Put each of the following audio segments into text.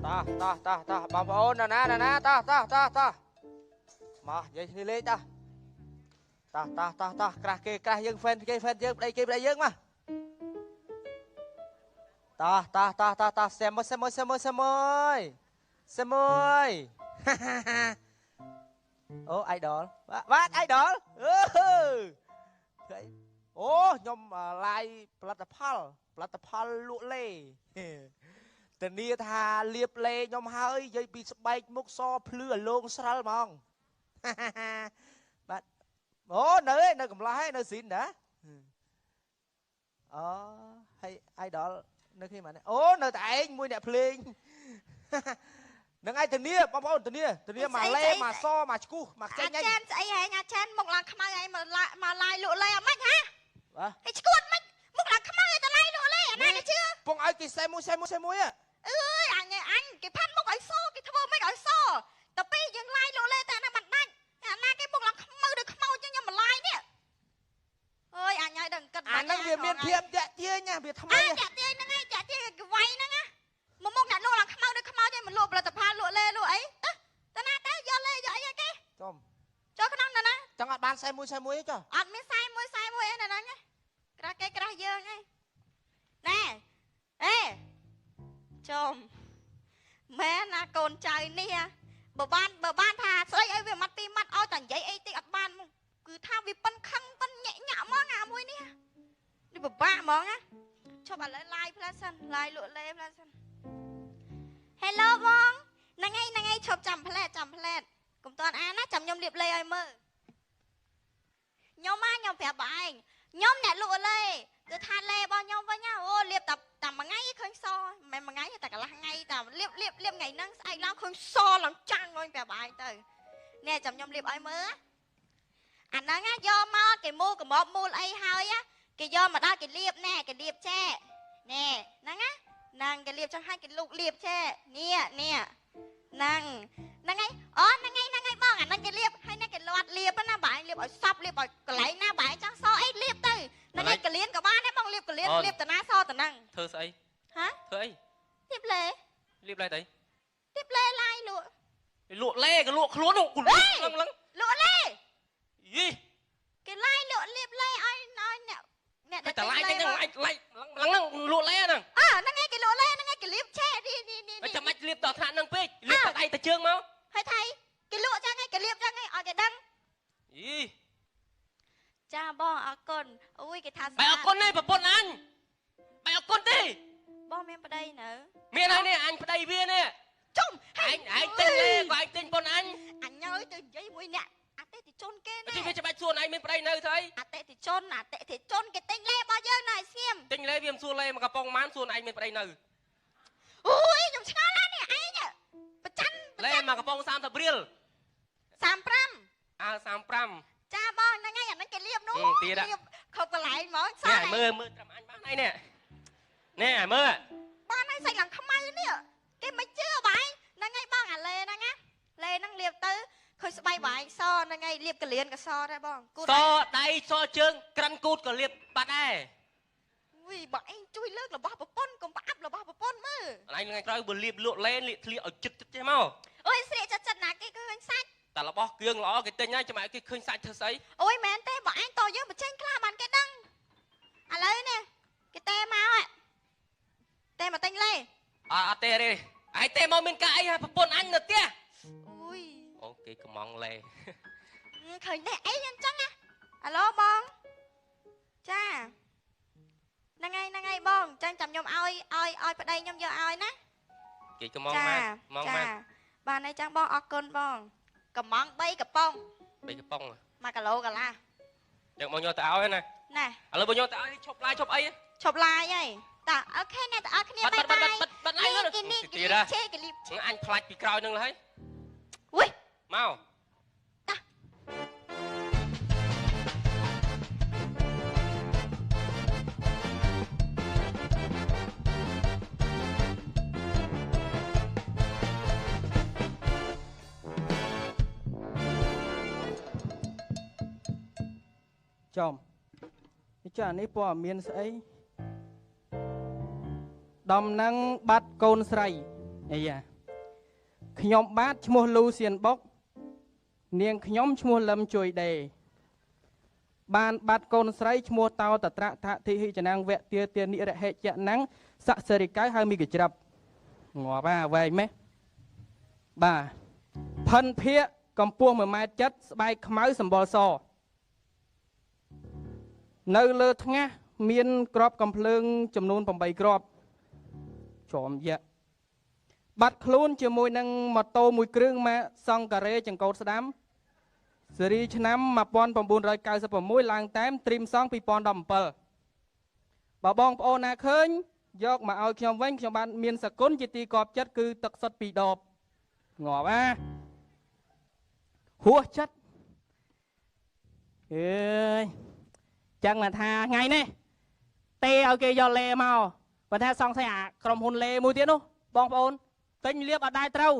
តោះតោះតោះតោះបងប្អូនណាណាណាតោះតោះតោះតោះមកនិយាយគ្នាលេងតោះតោះតោះតោះតោះក្រាស់គេក្រាស់យើងហ្វេនគេហ្វេនយើងប្តីគេប្តីយើងមកតោះតោះតោះតោះតោះសែមួយសែមួយសែមួយសែមួយសែមួយអូអៃដលបាទអៃដលអឺអូខ្ញុំឡាយផលិតផលលក់លេធានាថាលៀបលេខ្ញុំហើយនិយាយពីស្បែកមុខសភ្លឺអាលងស្រិលហ្មងបាទអូនៅឯនៅកំឡោះឯនៅស៊ីនណាអូហើយអៃដលនៅគ្នាម៉េចអូនៅតែឯងមួយអ្នកភ្លេងនឹងឯងធានាបងប្អូនធានាមកលេមកសមកឈ្គូសមកចេញឯងអាចារ្យស្អីហែងអាចារ្យមុខឡើងខ្មៅឯងមកឡាយលក់លេអត់ម៉េចហាបាទហើយឈួតម៉េចមុខឡើងខ្មៅឯងទៅឡាយលក់លេអាណាគេជឿពងឲ្យគេសែមួយសែមួយសែមួយអើយអញគេផាត់មុខឲ្យសគេធ្វើម៉េចឲ្យសតែពេលយើងឡាយលក់លេតែអាណាមិនដាច់អាណាគេមុខឡើងខ្មៅដូចខ្មោចចឹងខ្ញុំមកឡាយនេះអើយអញឲ្យដឹងគិតអាហ្នឹងវាមានភាពតាក់ទាញណាវាថ្មីតាក់ទាញហ្នឹងឯងតាក់ទាញគេវាយហ្នឹងណាមកមុខអ្នកលក់ឡើងខ្មៅដូចខ្មោចឯងមកលក់ផលិតផលលក់លេលក់អីទៅណាទៅយកលេយកអីឲ្យគេចំចូលក្នុងណាណាចង់អត់បាន41 41ទេចុះអត់មាន41 41អីណាហ្នឹងក្រាស់គេក្រាស់យើងឯងណែអេចំមែនណាកូនចៅនេះបើបានថាស្អីឲ្យវាម៉ាត់ពីរម៉ាត់ឲ្យតែនិយាយអីតិចអត់បានគឺថាវាប៉ិនខឹងប៉ិនញាក់ញាក់ហ្មងអាមួយនេះនេះពិបាកហ្មងណាឈប់ឥឡូវឡាយផ្លែសិនឡាយលក់លេផ្លែសិន Hello បងហ្នឹងឯងឈប់ចាំផ្លែតកុំតាន់អានណាចាំខ្ញុំលាបលេឲ្យមើលខ្ញុំខ្ញុំប្រាប់បងឯងខ្ញុំអ្នកលក់លេគឺថាលេរបស់ខ្ញុំវិញណាអូលាបតែមួយថ្ងៃឃើញសមិនមួយថ្ងៃតែកន្លះថ្ងៃតែលាបថ្ងៃហ្នឹងស្អែកឡើងឃើញសឡើងចាំងខ្ញុំប្រាប់បងឯងទៅនេះចាំខ្ញុំលាបឲ្យមើលអាហ្នឹងណាយកមកគេមូលកមមូលអីហើយគេយកមកដល់គេលាបណែគេលាបចែណែហ្នឹងណាហ្នឹងគេលាបចង់ឲ្យគេលូកលាបចេនេះនេះហ្នឹងហ្នឹងឯងអូហ្នឹងឯងហ្នឹងឯងបងអាហ្នឹងគេលាបហើយណាគេលាត់លាបណាបងឯងលាបឲ្យសប់លាបឲ្យកន្លែងណាបងឯងចង់សអីលាបទៅហ្នឹងឯងកលៀនក៏បានដែរបងលាបកលៀនលាបតាណាសតាហ្នឹងធ្វើស្អីហាធ្វើអីលាបលេលាបលេទៅលាបលេឡាយលក់លក់លេក៏លក់ខ្លួនលក់ឡើងលក់លេយីគេឡាយលក់លាបលេឲ្យអ្នកអ្នកតែឡាយទៅហ្នឹងឡាយឡើងហ្នឹងលក់លេហ្នឹងអើហ្នឹងឯងគេលក់លេហ្នឹងឯងគេលាបឆេនេះនេះនេះចាំបាច់លាបដល់ថ្នាក់ហ្នឹងពេកលាបតែដៃតែជើងមកហើយថៃគេលក់ចឹងឯងគេលាបចឹងឯងឲ្យគេដឹងយីចាបងអរគុណអូយគេថាបែអរគុណទេប្រពន្ធអញបែអរគុណទេបងមានប្តីនៅមានហើយនេះអញប្តីវានេះជុំឯងឯងទិញលេក៏ឯងទិញប៉ុនអញអញឲ្យទៅនិយាយមួយអ្នកអតិថិជនគេណាវាច្បាច់សួរឯងមានប្តីនៅទៅអីអតិថិជនគេទិញលេរបស់យើងណាឲ្យស្ងៀមទិញលេវាមិនសួរលេមកកំប៉ុងម៉ានសួរឯងមានប្តីនៅអូយខ្ញុំឆ្ងល់ណាស់នេះឯងប្រច័នលេមកកំប៉ុង30រៀល35អើ35ចាបងហ្នឹងហើយអាហ្នឹងគេលាបនោះលាបគ្រប់កន្លែងហ្មងសោះមើលមើលត្រឹមអញបានហើយនេះនេះឲ្យមើលបានហើយសាច់ឡើងខ្មៅនេះគេមិនជឿបងហ្នឹងហើយបងអាលេហ្នឹងណាលេហ្នឹងលាបទៅឃើញស្បែកបងឯងសហ្នឹងឯងលាបកលៀនក៏សដែរបងគូតសដៃសជើងក្រិនគូតក៏លាបបាត់ដែរវីបងឯងជួយលើករបស់ប្រពន្ធកុំផ្អាប់របស់ប្រពន្ធមើលឯងថ្ងៃក្រោយបើលាបលក់លេនលាបធ្លៀកឲ្យចិត្តចិត្តចេះមកអូយស្រៀកចិត្តចិត្តណាគេឃើញសាច់តែរបស់គ្រឿងល្អគេទិញហើយចាំឲ្យគេឃើញសាច់ធ្វើស្អីអូយមែនទេបងឯងតយើងបញ្ចេញខ្លះបានគេដឹងឥឡូវនេះគេទេមកទេមកទិញលេអត់ទេទេឯងទេមកមានការអីហើយប្រពន្ធអញនៅផ្ទះអូគេកំងលេឃើញនេះអីអញ្ចឹងណាអាឡូបងចាហ្នឹងហើយបងអញ្ចឹងចាំខ្ញុំឲ្យឲ្យប្តីខ្ញុំយកឲ្យណាគេកំងមកមកមកបានហើយចឹងបងអរគុណបងកំង3កំប៉ុង3កំប៉ុង1គីឡូកន្លះយកមកយកទៅឲ្យណាណែឥឡូវបងយកទៅឲ្យឈប់ឡាយឈប់អីឈប់ឡាយហើយតាអូខេអ្នកទាំងអស់គ្នាបាយបាយបាត់ឡាយគេនេះគេឆេគេលីបអញផ្លាច់ពីក្រោយនឹងហើយអូយមកតាចំចានេះព័ត៌មានស្អីដំណឹងបាត់កូនស្រីអីយ៉ា ខ្ញុំបាទឈ្មោះលូសៀនបុកនាងខ្ញុំឈ្មោះលឹមជួយដេបានបាត់កូនស្រីឈ្មោះតោតត្រៈថធិហិចនាងវៈទាទានិរហិចនាងសក្សិរិកៅហៅមីកច្រឹបងាប់អាវែងម៉េះបាទផិនភៈកម្ពស់1.7ម៉ែត្រស្បែកខ្មៅសម្បុរសនៅលើថ្ងាសមានក្របកំភ្លើងចំនួន8គ្រាប់ជាំយៈបាត់ខ្លួនជាមួយនឹងម៉ូតូមួយគ្រឿងម៉ាកសង្ការេចង្កូតស្ដាំស៊េរីឆ្នាំ1996ឡើងតែមត្រីមសង់2017បើបងប្អូនណាឃើញយកមកឲ្យខ្ញុំវិញខ្ញុំបានមានសគុណជាទីកប់ចិត្តគឺទឹកសុទ្ធ2ដបងាប់អាហួសចិត្តអើយចឹងមកថាថ្ងៃនេះទេឲ្យគេយកលេមកបើថាសង្ស័យអាក្រុមហ៊ុនលេមួយទៀតនោះបងប្អូនទិញលាបអត់ដែរត្រូវ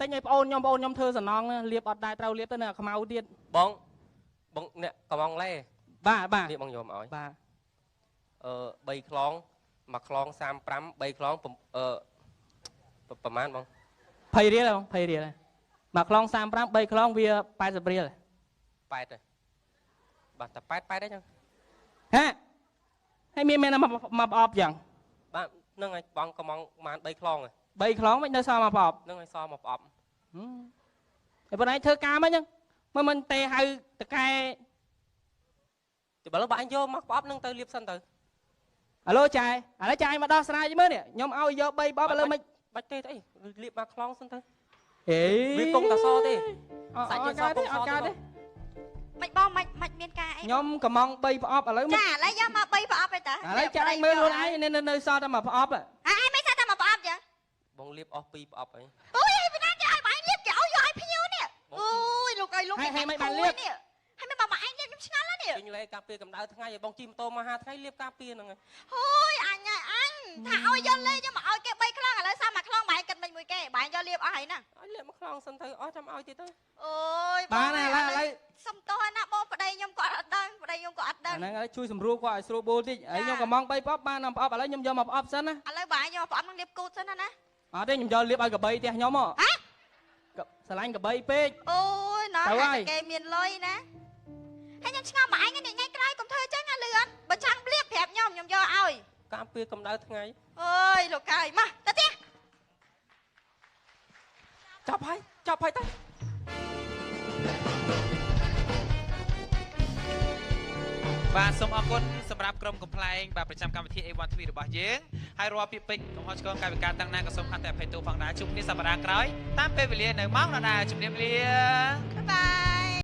ទិញឲ្យប្អូនខ្ញុំប្អូនខ្ញុំធ្វើសំណងលាបអត់ដែរត្រូវលាបទៅនៅខ្មៅទៀតបងបងអ្នកកំងលេបាទបាទនេះបងយកមកឲ្យបាទ 3ខ្លងមួយខ្លង35 3ខ្លងប្រហែលបង 20រៀលបង20រៀលមួយខ្លង35 3ខ្លងវា80រៀល 8ទេបាទតែ8 8ទេចឹងហ่าហើយមានមែនមកប្រអប់ចឹងបាទហ្នឹងហើយបងកំងប្រហែល3ខ្លង 3ខ្លងមិននៅសល់មកប្រអប់ហ្នឹងហើយសល់មកប្រអប់ហើយបងឯងធ្វើការមិនចឹងមើលមិនទេហៅតកែទៅបើបងឯងយកមកប្រអប់ហ្នឹងទៅលាបសិនទៅអាឡូចាយឥឡូវចាយមកដោះស្រាយមើលនេះខ្ញុំឲ្យយក3ប្រអប់ឥឡូវមិនបាច់ទេអីលាបមកខ្លងសិនទៅហេវាគង់តែសទេសាច់យើងសពងសទេមិនបងមិនមិនមានការអីខ្ញុំកំង3ប្រអប់ឥឡូវចាឥឡូវយកមក3ប្រអប់ឯតាឥឡូវចាយមើលខ្លួនឯងនៅសល់តែមួយប្រអប់អើឯងមិនសល់តែមួយប្រអប់ចឹងបងលាបអស់2ប្រអប់អីអូយពីណាគេឲ្យបងឯងលាបគេឲ្យយកឲ្យភ្ញៀវនេះអូយលោកអីលោកហើយមិនបានលាបហើយមិនបងឯងលាបខ្ញុំឆ្ងល់ណាស់នេះ ពេញលេការពារកម្ដៅថ្ងៃឲ្យបងជិះម៉ូតូមក5ថ្ងៃលាបការពារហ្នឹងហើយអូយអញហើយអញថាឲ្យយកលេយកមកឲ្យគេ3ខ្លងឥឡូវសាមួយខ្លងបងឯងគិតមិនមួយគេបងឯងយកលាបអស់ហើយណាឲ្យលាបមួយខ្លងសិនទៅអស់ចាំឲ្យទៀតទៅអូយបានឥឡូវឥឡូវសុំទោសណាបងប្តីខ្ញុំគាត់អត់ដឹងប្តីខ្ញុំគាត់អត់ដឹងហ្នឹងហើយជួយសម្រួលគាត់ឲ្យស្រួលបួលតិចហើយខ្ញុំកំង3ប្រអប់បានប្រអប់ឥឡូវខ្ញុំយកមកប្រអប់សិនណាឥឡូវបងឯងយកប្រអប់ហ្នឹងលាបគូតសិនណាណាអត់ទេខ្ញុំយកលាបឲ្យកបីផ្ទះខ្ញុំហ៎ស្រឡាញ់កបីពេកអូយណោះគេមានលុយណាហើយខ្ញុំឆ្ងល់មកឯងនេះថ្ងៃក្រោយកុំធ្វើចឹងណាលឿនបើចង់លាបប្រាប់ខ្ញុំខ្ញុំយកឲ្យការពារកម្ដៅថ្ងៃអើយលោកកាយមកទៅផ្ទះចាប់ហើយចាប់ហើយទៅបាទសូមអរគុណសម្រាប់ក្រុមកំប្លែងបាទប្រចាំកម្មវិធី A1 TV របស់យើងហើយរាល់ពាក្យពេចន៍កំហុសឆ្គងកាយវិការតាំងណាក៏សូមអន្តរភ័យទោសផងដែរជួបគ្នាសប្តាហ៍ក្រោយតាមពេលវេលានៅម៉ោងដដែលជម្រាបលាបាយបាយ